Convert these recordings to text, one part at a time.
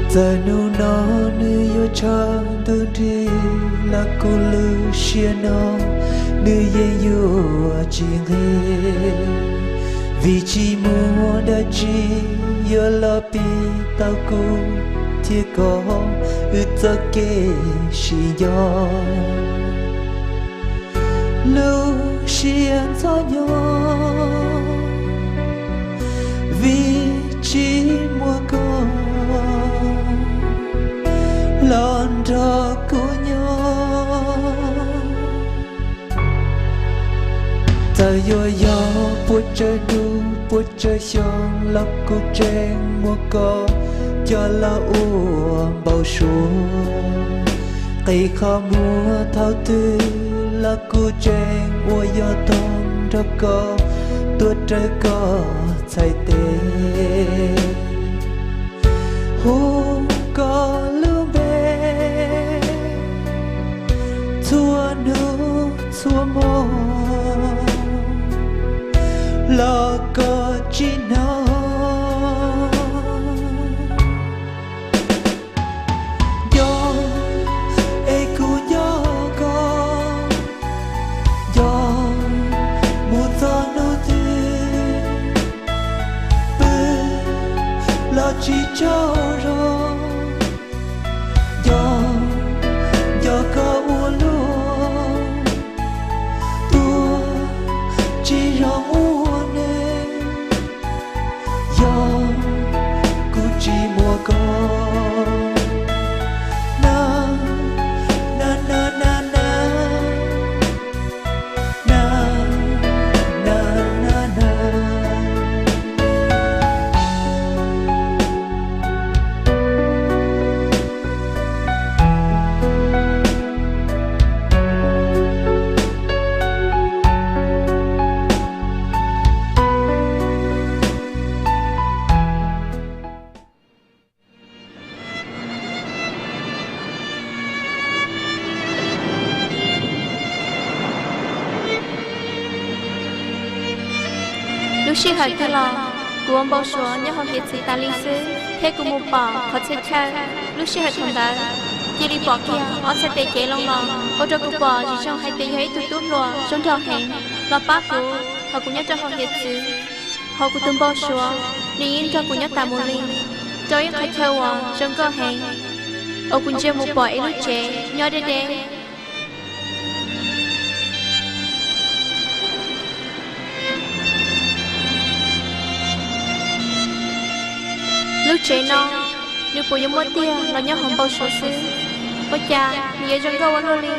Txawm hnub no nws yuav tshav ntuj nrig los kuv lub siab no nws yeej yuav tsis nqig, vim tsis muaj dab tsi yuav los pib tau kuv thiab koj wb txoj kev sib nco. Lub siab ntxhov nyob vim tsis muaj koj los nrog kuv nyob. Txawm yuav yog puas tsawg hnub puas tsawg xyoo los kuv tseem muab koj coj los ua npau suav. Qee qhov muag thaum twg los kuv tseem ua yog toog nrog koj tuaj raws koj txhais tes. Hu koj lub npe txhua hnub txhua hmo los koj tsis hnov. Nco es kuv nco koj, nco mus txog hnub twg pw los tsis tsaug zog. Nco, nco koj ua luaj, tuag tsis zoo ua neeg. Yog kuv tsis muaj koj, na, na, na, na, na, na, na, na, na. Lub sij hawm kawg los, kuv ua npau suav nyob hauv hiav txwv tas li xwb thiab kuv mus pom qhov txhia chaw. Lub sij hawm thaum ntawd cia li pom kiag ob txhais tes cev loo los ua rau kuv pom zoo zoo hais tias yog ib tug tub hluas zoo nraug heev los pab kuv thaum kuv nyob rau hauv hiav txwv. Hauv kuv tus npau suav, nws yeej nrog kuv nyob tas mus li, rau ib qhov chaw uas zoo nkauj heev, uas kuv ntsia mus pom ib lub tsev nyob deb deb. Lub tsev no, nws puas yuav muaj tiag los nyob hauv npau suav xwb? Ua cas nws yuav zoo nkauj ua luaj li?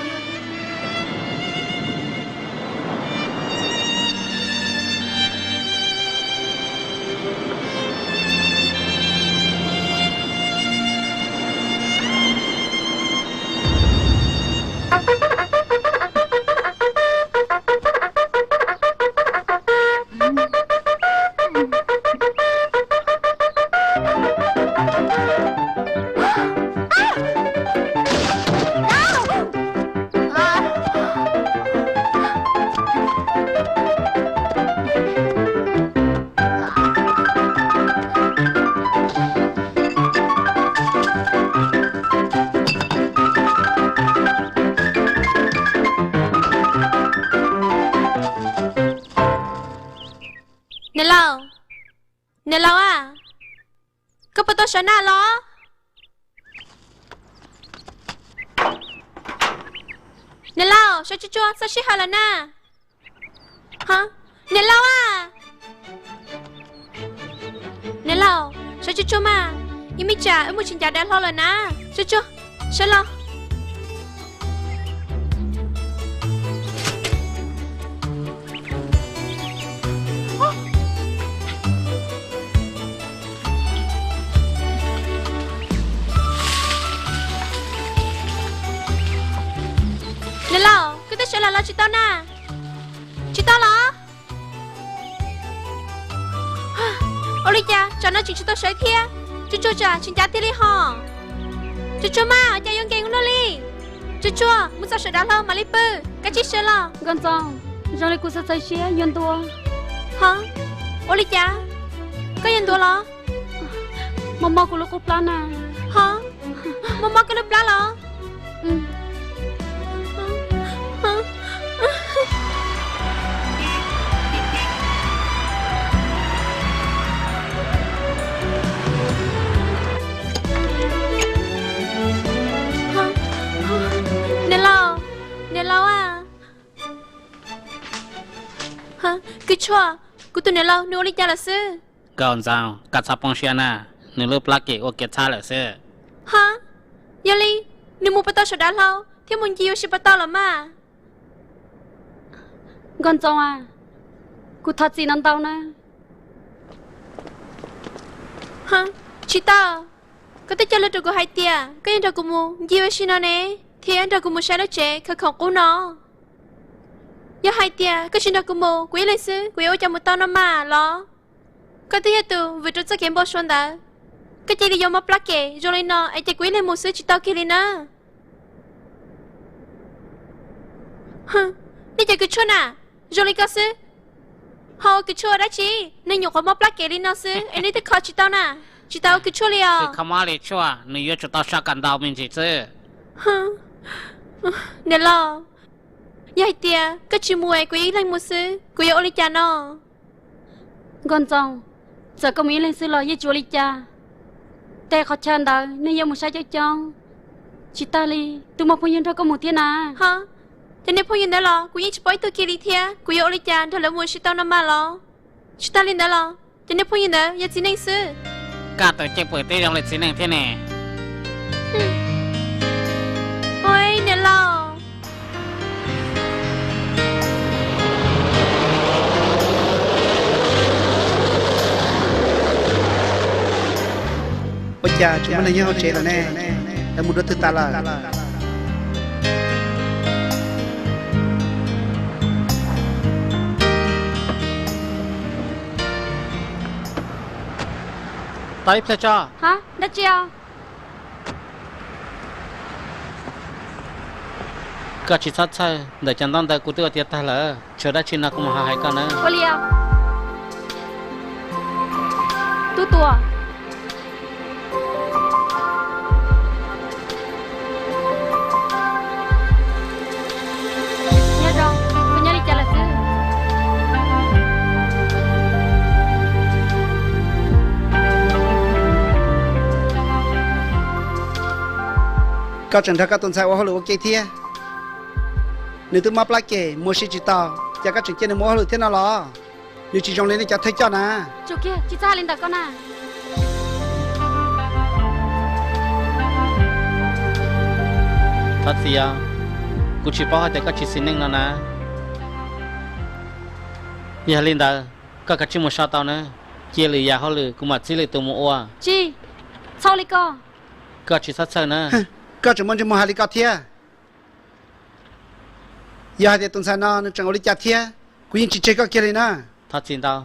Niam laus, niam laus a, koj puas tau sawv naj los? Niam laus, sawv tsuag tsuag, txog sij hawm lawm na. Ha, niam laus a, niam laus, sawv tsuag tsuag mas, ib me tsam wb mus tsis ncav dav hlau lawm na. Tsuag tsuag, sawv los. Niam laus, koj twb sawv los los tsis tau na? Tsis tau los? Ua li cas tsam no tseem tsis tau sawv thiab? Tsuag tsuag, tsam tsis ncav tiag li hos. Tsuag tsuag mas, cas yuav nkees ua luaj li? Tsuag tsuag, mus txog saum dav hlau mam li pw, koj cia li sawv los. Nkauj Ntxoov, zoo li kuv xav txawv siab yuav ntuav. Ho, ua li cas? Koj yuav ntuav los? Mob mob kuv lub qub plab na. Ho, mob mob koj lub plab los? Niam laus, niam laus a. Kws tshuaj, kuv tus niam laus nws ua li cas lawm xwb? Nkauj Ntxoo, koj txhob poob siab na, nws lub plab kem ua kiag txhab lawm xwb. Ha, yog li nws mus puas tau saum dav hlau thiab mus ncig ua si puas tau los mas? Nkauj Ntxoo a, kuv thov txim ntau ntau na. Tsis tau, koj twb cog lus rau kuv hais tias koj yuav nrog kuv mus ncig ua si no ne, thiab nrog kuv mus saib lub tsev khawv khoom qub no. Yog hais tias koj tsis nrog kuv mus, kuv ib leeg xwb kuv yuav ua cas mus tau no mas los? Koj twb yog tus vwm rau txoj kev npau suav ntawd, koj cia li yuav mob plab kem zoo li no es ces kuv ib leeg mus xwb tsis tau kiag li na. Nej cov kws tshuaj na, zoo li koj xwb, ho ua kws tshuaj ua dab tsi? Nej nyuam qhuav mob plab kem li no xwb es nej twb kho tsis tau na, tsis tau ua kws tshuaj li os. Kho mob li tshuaj nws yuav tsum tau so kom ntau me ntsis xwb. Niam laus, yog hais tias koj tsis mus es kuv ib leeg mus xwb, kuv yuav ua li cas no? Nkauj Ntxoo, txawm koj mus ib leeg xwb los yeej tsis ua li cas. Tej qhov chaw ntawd nej yuav mus saib coob coob, tsis tas li tus muaj phooj ywg nrog koj mus thiab na. Ho, cov niag phooj ywg ntawd los kuv yeej tsis paub ib tug kiag li thiab, kuv yuav ua li cas nrog lawv mus ua si tau no mas los? Tsis tas li ntawd los cov niag phooj ywg ntawd yog txiv neej xwb. Koj tus cwj pwm twb zoo li txiv neej thiab ne. Ua niam laus, ua cas tsis muaj neeg nyob hauv tsev lawm ne? Lawv mus dua twg tas lawm? Tos ib pliag tso. Ha, dab tsi os? Koj tsis txhob txhawj, ntawm cov ntaub ntawv kuv twb ua tiav tag lawm, tshuav dab tsi no kuv mam ho hais koj na. Ua li os. Tub Tuam. Nyob zoo, koj nyob li cas lawm xwb? Koj tseem nrog koj tus ntxhais ua hauj lwm ua ke thiab. Nws twb mob plab kem mus ua si tsis tau, cas koj tseem cia nws mus ua hauj lwm thiab no los? Nws tsis zoo li nej cov thawj coj na. Tsum kiag, tsis txhob hais li ntawm koj na. Thov txim os, kuv tsis paub hais tias koj tsis xis neej no na. Yog li ntawd, koj kav tsij mus so tau na. Cia lwm yam hauj lwm kuv mam txib lwm tus mus ua. Tsis, txhob li koj. Koj tsis txhob txhawj na. Koj tseem muaj ntsej muag hais li koj thiab. Yog hais tias tus ntxhais no nws tseem ua li cas thiab, kuv yeej tsis tseg koj kiag li na. Thov txim ntau,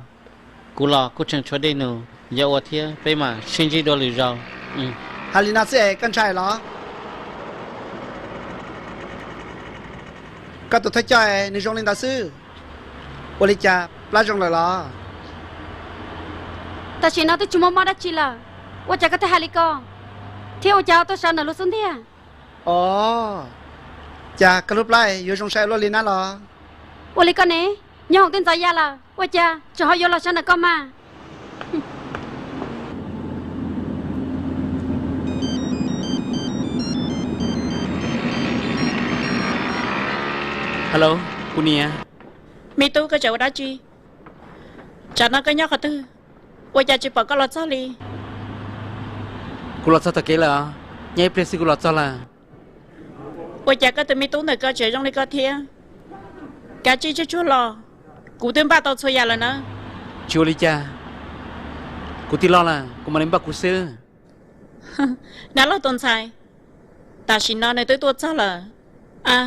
kuv los kuj tseem tshuav dej num yuav ua thiab, peb mam sib ntsib dua lwm zaus. Hais li no xwb es koj ntshai los? Koj tus thawj coj es nws zoo li ntawd xwb, ua li cas plab zoo lawm los? Tam sim no twb tsis muaj mob dab tsi lawm, ua cas koj thiaj hais li ko, thiab ua cas ho tuaj sawv ntawm luag xub ntiag? Os, cas koj lub plab yuav zoo sai luaj li na los? Ua li koj ne, nyob hoom twb ntxov ya lawm, ua cas tseem ho yuav los sawv ntawm koj mas? Hello, kuv niam. Me tub, koj tseem ua dab tsi? Tsam no koj nyob qhov twg? Ua cas tsis pom koj los txog li? Kuv los txog tom kev lawm os, nyob ib pliag xwb kuv los txog lawm. Ua cas koj tus me tub ntawm koj tseem zoo li koj thiab? Kav tsij tsuag tsuag los, kuv twb npaj tau txhua yam lawm na. Tsis ua li cas, kuv tig los lawm kuv mam li npaj kuv xwb. Nab laug tus ntxhais, tam sim no nws twb tuaj txog lawm. A,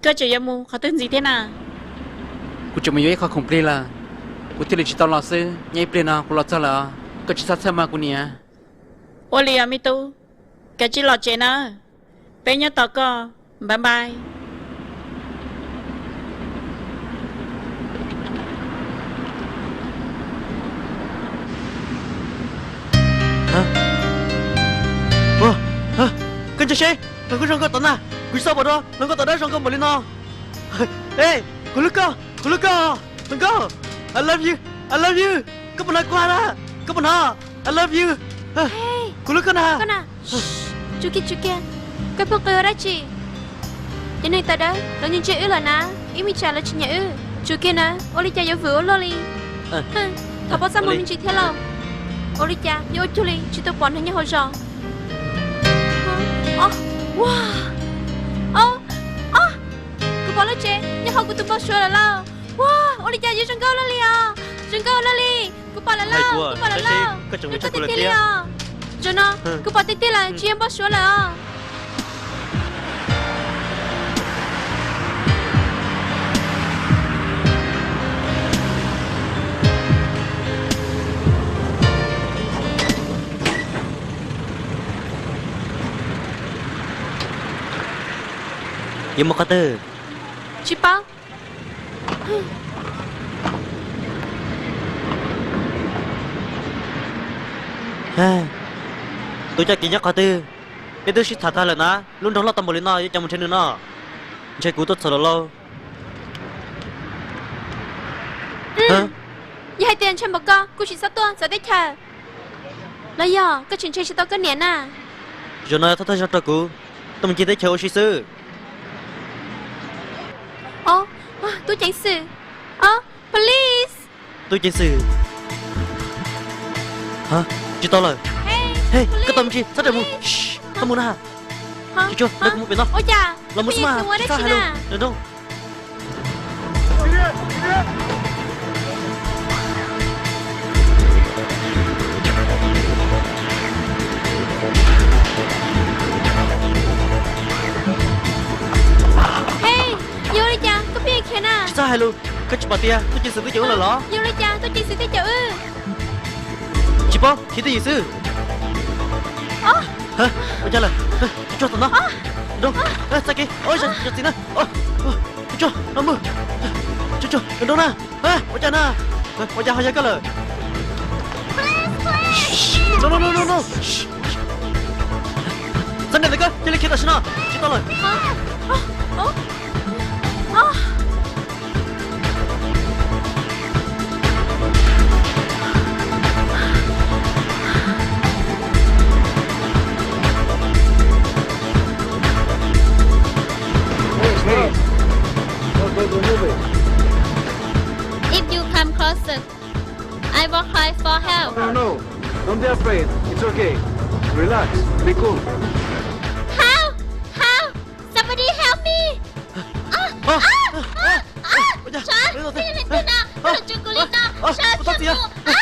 koj tseem yuav mus qhov twg ntxiv thiab na? Kuv tseem mus yuav ib qho khoom plig lawm, kuv thiaj li tsis tau los xwb. Nyob ib pliag no kuv los txog lawm os, koj tsis txhob txhawj mas kuv niam. Ua li os me tub, kav tsij los tsev na, peb nyob tos koj. Npaj npaj. Seb, hluas nkauj zoo nkauj tom na, kuv tsis tau pom dua hluas nkauj tom dab zoo nkauj npaum li no. Ej, kuv hlub koj, kuv hlub koj, hluas nkauj. I love you, I love you. Koj puas hnov kuv hais na? Koj puas hnov? I love you. Kuv hlub koj na. Tsuas kiag, tsuas kiag, koj pheej qw ua dab tsi? Cov neeg tawv dawb lawv ntsia ntsia wb lawm na, ib me tsam lawv tsis nyiam wb. Tsuas kiag na, ua li cas yuav vwm ua luaj li? Thov pov txaj muag me ntsis thiab lauj. Ua li cas yuav ua cuag li tsis tau pom neeg nyob hauv zos? Kuv pom lub tsev nyob hauv kuv tus npau suav lawm lauj. Ua, ua li cas yuav zoo nkauj luaj li os? Zoo nkauj luaj li. Kuv pom lawm lauj, kuv pom lawm lauj. Zoo nkauj tiag tiag li os. Zaum no kuv pom tiag tiag lawm, tsis yog npau suav lawm os. Yuav mus qhov twg? Tsis paub. Tus coj kev nyob qhov twg? Peb twb sib tham tag lawm na, lub nroog loj tau npaum li no yuav cas mus nrhiav nws no? Ntshe kuv tuaj txhaum lawm lauj. Yog hais tias ntshe npaum koj kuj tsis txhob tuaj txawv teb chaws. Los yog koj tseem ntshe tsis tau koj niam na? Zaum no thawj thawj zaug rau kuv, tuaj mus ncig teb chaws ua si xwb. Tub ceev xwm, police. Tub ceev xwm. Tsis tau lawm. Koj tau me ntsis, txhob rawm mus. Txhob mus na. Tsuag tsuag, kuv mus pem no. Los mus xwb mas, tsis txhob hais lus. Hej, yog li cas koj pheej khiav na? Tsis txhob hais lus, koj tsis pom tias tub ceev xwm twb caum wb lawm los? Yog li cas tub ceev xwm twb caum wb? Tsis paub, khiav twj ywm xwb. Ua cas lawm? Tsuag tsuag tom no. Txoj kev, zam txim na. Tsuag tsuag, no mus. Tsuag tsuag, nroo na. Ua cas na? Ua cas ho yog koj lawm? No no no no no. Txhob ntshai lawm koj, cia li khiav tam sim no. Tsis tau lawm. If you come closer, I will cry for help. No, no, no. Don't be afraid. It's okay. Relax. Be cool. Help! Help! Somebody help me! Ua cas? Tsov, twg no, koj los tsuas kuv li no. Tsov, tsov mus.